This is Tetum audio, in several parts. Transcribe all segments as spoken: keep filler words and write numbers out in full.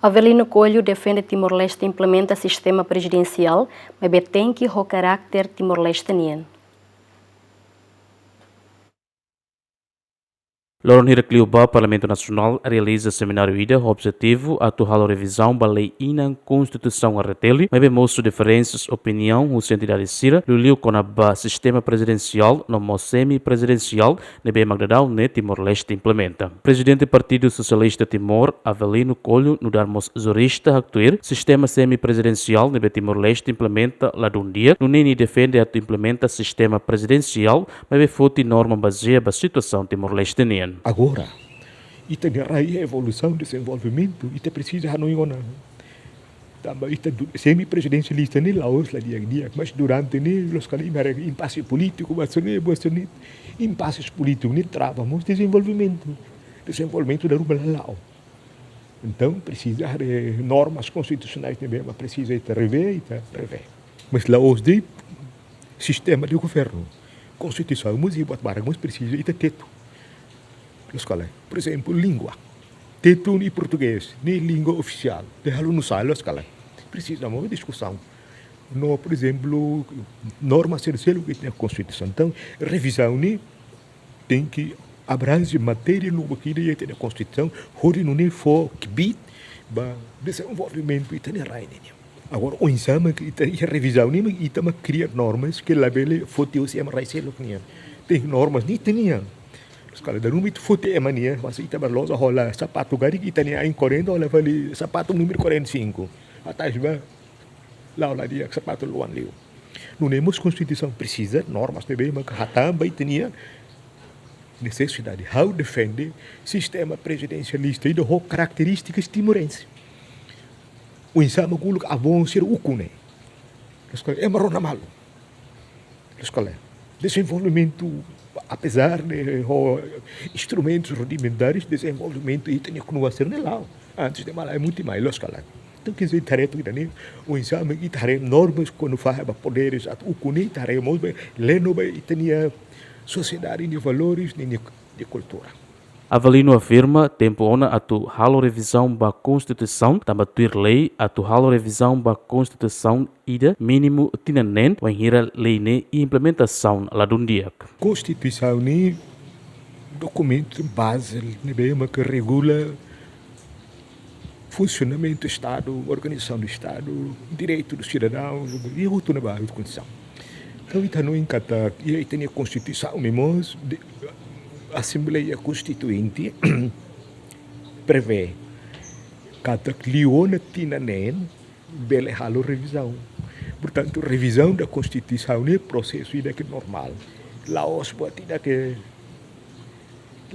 Avelino Coelho defende Timor-Leste implementa sistema prezidensiál, maibé tenke ho karáter Timor-Leste nian. Loron hirak liubá, Parlamentu Nasionál realiza semináriu ida ho objetivu atu halo revizaun ba lei inan Konstituisaun R D T L, maibé mosu diferensa opiniaun husi entidade sira, liuliu kona-ba sistema prezidensiál no mós semi-prezidensiál ne'ebé mak daudaun ne'e Timor-Leste implementa. Prezidente Partidu Sosialista Timor, Avelino Coelho, nu'udar mós jurista, haktuir sistema semi-prezidensiál ne'ebé Timor-Leste implementa ladún di'ak, nune'e nia defende atu implementa sistema prezidensiál, maibé foti norma bazeia ba situasaun Timor-Leste nian. Agora, ita-nia rai evolusaun, dezenvolvimentu, ita presiza hanoin ona. Tanba ita du-, semi-prezidensialista ne'e la'ós la di'ak, di'ak, mas durante ne'e, loos ka lae, imi haree impase polítiku, buat sira-ne'e, buat sira-ne'e, impase polítiku ne'e trava mós dezenvolvimentu. Dezenvolvimentu dala ruma la la'o. Entaun, presiza de normas konstitusionais ne'ebé mak presiza ita revee, ita revee. Mas la'ós de'it sistema de governu. Konstituisaun mós iha buat barak mós presiza ita tetu. Loos ka lae, por ezemplu, língua. Tetun iha portugés, ne'e língua ofisiál. Dehan halo nusá, loos ka lae. Presiza mós diskusaun. No, por ezemplu, norma sira seluk iha Konstituisaun. Entaun, revizaun ne'e tenke abrange matéria lubuk ida iha ita-nia Konstituisaun, hodi nune'e fó kbiit ba dezenvolvimentu ita-nia rai nian. Agora, oinsá mak ita iha revizaun ne'e mak ita mak kria normas ke labele foti husi ema rai seluk nian. Tenke normas ne'e ita-nian. Loos ka lae, dala ruma ita foti ema nian, mas ita bá loja hola sapatu karik ita-nia ain quarenta, hola fali sapatu númeru quarenta e cinco. Atais ba, la'o la di'ak, sapatu luan liu. Nune'e mós Konstituisaun presiza normas ne'ebé mak hatán ba ita-nia nesesidade. Ha'u defende sistema prezidensialista ida ho karakterístikas timorense. Oinsá mak uluk avó sira ukun ne'e. Loos ka lae, ema rona malu. Loos ka lae, dezenvolvimentu, apezar de ho instrumentus rudimentárius, dezenvolvimentu ita-nia knua sira-ne'e la'o. Antes de malae muti mai, loos ka lae. Entaun, ke dizer, ita haree tuir ida-ne'e, oinsá mak ita haree normas kuandu fahe ba poderes atu ukun ne'e, ita haree mós ba, leno ba ita-nia sosiedade nia valores, nia, nia, nia kultura. Avelino afirma, tempu ona atu halo revizaun ba Konstituisaun, tanba tuir lei, atu halo revizaun ba Konstituisaun ida mínimu tinan neen, wainhira lei ne'e implementasaun ladún di'ak. Konstituisaun ne'e dokumentu baze ne'ebé mak regula funsionamentu Estadu, organizasaun do Estadu, direitu do sidadaun, i hotu ne'ebá, konstituisaun. Entaun, ita hanoin katak iha ita-nia Konstituisaun ne'e mós, de, Asembleia Konstituinte prevee katak liu ona tinan neen bele halo revizaun. Portantu, revizaun da Konstituisaun ne'e prosesu ida ke normál. La'ós buat ida ke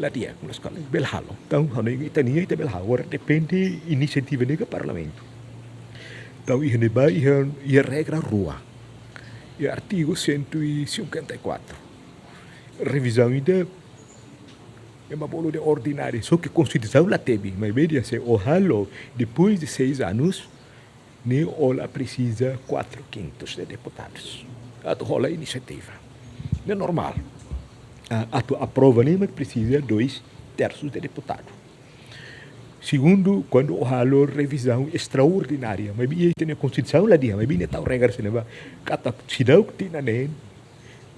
la di'ak, mas kala bele halo. Entaun, hanoin ita-nia, ita bele halo. Agora depende inisiativa ne'e ka Parlamentu. Entaun, iha ne'ebá, iha, iha regra rua. Iha artigu cento e cinquenta e quatro. Revizaun ida ema bolu dehan ordinária, só ke Konstituisaun la tebes, maibé dehan se ó halo depois de seis anos, ne'e ó la presiza quatro quintos de deputados atu hola inisiativa. Ne'e normál. Ah, atu aprova ne'e mak presiza dois terços de deputadu. Segundu, kuandu ó halo revizaun estraordinária, maibé iha ita-nia Konstituisaun la dehan, maibé ne'e tau regra sira ne'ebá, katak seidauk tinan neen,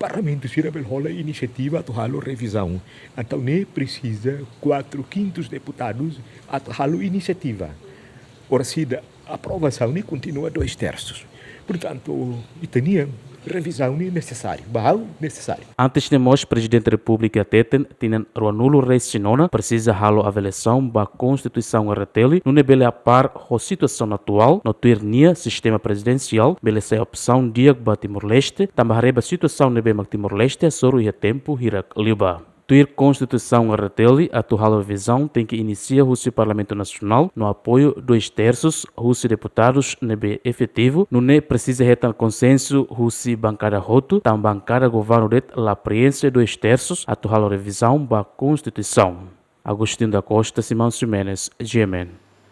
Parlamentu sira bele hola inisiativa atu halo revizaun. Entaun ne'e presiza quatro quintos deputados atu halo inisiativa. Orsida aprovasaun ne'e kontinua dois terços. Portantu, ita-nia revizaun ne'e nesesáriu, ba ha'u nesesáriu. Antes ne'e mós, Prezidente Repúblika hateten, tinan ruanulu-resin-ona presiza halo avaliasaun ba Konstituisaun R T L, nune'e bele apár ho situasaun atuál, no tuir nia sistema prezidensiál bele sai opsaun di'ak ba Timor-Leste, tanba haree ba situasaun ne'ebé mak Timor-Leste hasoru iha tempu hirak liubá. Tuir Konstituisaun R T L, atu halo revizaun tenke inisia husi Parlamentu Nasionál no apoiu dois terços husi deputadus ne'ebé efetivu, nune'e presiza hetan konsensu husi bankada hotu, tanba bankada governu de'it la preenxe dois terços atu halo revizaun ba Konstituisaun. Agostinho da Costa, Simão Ximenes, G M N.